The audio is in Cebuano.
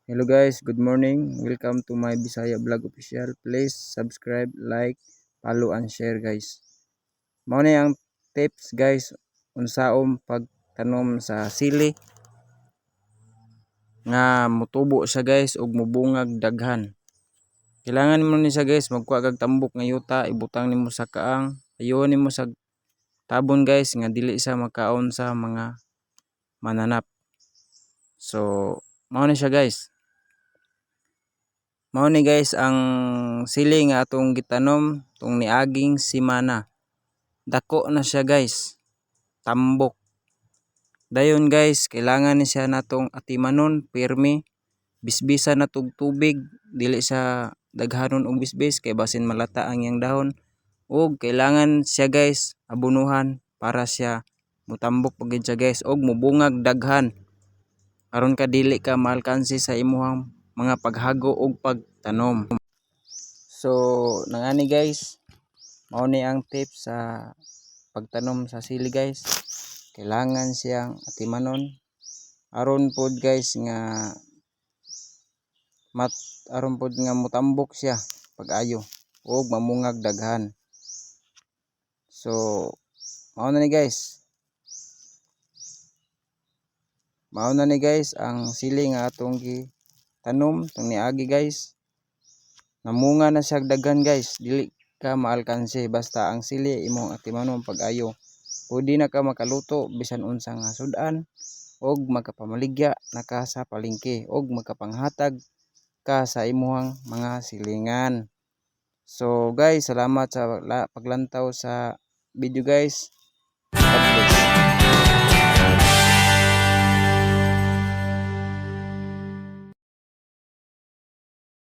Hello guys, good morning. Welcome to my Bisaya Vlog Official. Please subscribe, like, follow and share, guys. Mao ni ang tips, guys, unsaon pagtanom sa sili nga mutubo siya, guys, ug mubungag daghan. Kailangan mo ni siya, guys, magkuha kag tambok nga yuta, ibutang nimo sa kaang, ayohon nimo sa tabon, guys, nga dili siya makaon sa mga mananap. So mao ni siya, guys. Mao ni, guys, ang sili nga atong gitanom tong niaging semana. Dako na siya, guys. Tambok. Dayon, guys, kailangan ni siya natong atimanon pirmi. Bisbisa na tog tubig, dili siya daghanon og bisbis kay basin malata ang iyang dahon. Ug kailangan siya, guys, abunuhan para siya mutambok pa gid siya, guys, ug mubungag daghan. Aron ka dili ka maalkansi sa imuhang mga paghago ug pagtanom. So nangani, guys, mao ni ang tips sa pagtanom sa sili, guys. Kailangan siyang atimanon aron pod, guys, nga mat aron pod nga mutambok siya pag-ayo ug mamungag daghan. So mao na ni, guys. Mao na ni, guys, ang sili nga atong gitanom tong niagi, guys. Namunga na siya daghan, guys. Dili ka maalkanse basta ang sili imong atimanon pag-ayo. Pwede na ka makaluto bisan unsa nga sud-an ug makapamaligya na ka sa palengke ug makapanghatag ka sa imuhang mga silingan. So guys, salamat sa paglantaw sa video, guys. God bless.